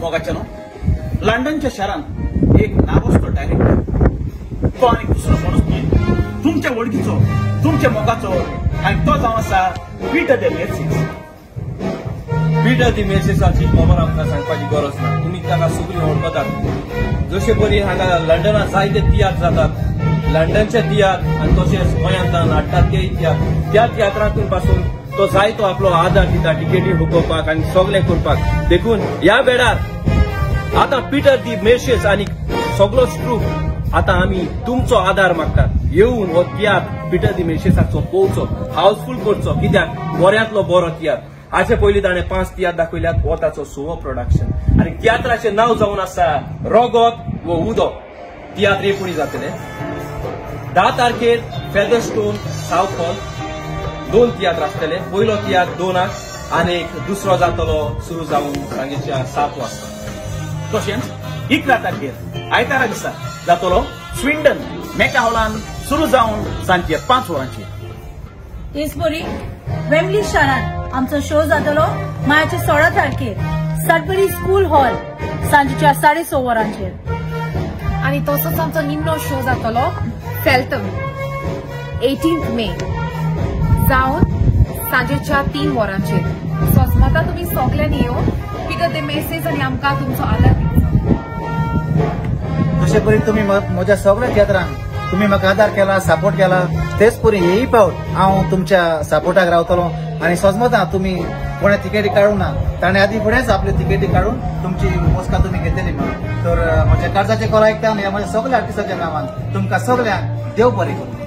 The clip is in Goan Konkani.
मोगाच्यानो, लंडनच्या शहरांत एक नागोस्तो डायरेक्टर, तो आनी दुसरो कोणूच न्हय, तुमच्या वळखीचो, तुमच्या मोगाचो, आनी तो जावन आसा पीटर दे मेर्सीस. पीटर दी मेर्सीसाची खबर आमकां सांगपाची गरज ना, तुमी ताका सगळीं वळखतात. जशे परी हांगा लंडनात जायते तियात्र जातात, लंडनचे तियात्र आनी तशेंच गोंयांतल्यान हाडटात ते तियात्र, त्या तियात्रांतून पासून तो जायतो आपलो आदार दिता टिकेटी हुकोवपाक आनी सगळें करपाक. देखून ह्या वेळार आतां पीटर दी मेर्शेस आनी सगलो ट्रूप आतां आमी तुमचो आदार मागतात. येवन हो तियात्र पीटर दी मेर्शेसाचो पळोवचो, हाऊसफूल करचो, कित्याक बऱ्यांतलो बरो तियात्र. हाचे पयलीं ताणें 5 तियात्र दाखयल्यात, हो ताचो 6वो प्रोडक्शन. आनी तियात्राचें नांव जावन आसा रोगोत वो उदक. तियात्र एकुणी जातले 10 तारखेर फेदरस्टोन सावथ हॉल 2 तियात्र आसतले. पयलो तियात्र 2 आनी एक दुसरो जातलो सुरू जावन सांजेच्या 7 वाजता. तशेंच 11 तारखेर आयतारा दिसा जातलो स्विंडन मेका हॉलान सुरू जावन सांजे 5 वरांचेर. तेच परी वेम्बली शारांत आमचो शो जातलो मायाचे 16 तारखेर सडबरी स्कूल हॉल सांजेच्या 6:30 वरांचेर. आनी तसोच आमचो निमणो शो जातलो फेल्टम 18 मे जावन सांजेच्या 3 वरांचेर. सोजमता तुमी सगल्यांनी येवन पीटर दे मेसेज आनी आमकां तुमचो आदार दिवचो. तशे परी तुमी म्हज्या सगळ्या तियात्रांक तुमी म्हाका आदार केला, सपोर्ट केला, तेच परी हेय पावट हांव तुमच्या सपोर्टाक रावतलो. आनी सोजमता तुमी कोणें तिकेटी काडूंक ना ताणें आदी फुडेंच आपली तिकेटी काडून तुमची मोस्का तुमी घेतली म्हणून. तर म्हज्या काळजाचे कॉल आयकता आनी म्हज्या सगळ्या आर्टिस्टाच्या नांवान तुमकां सगळ्यांक देव बरें करूं.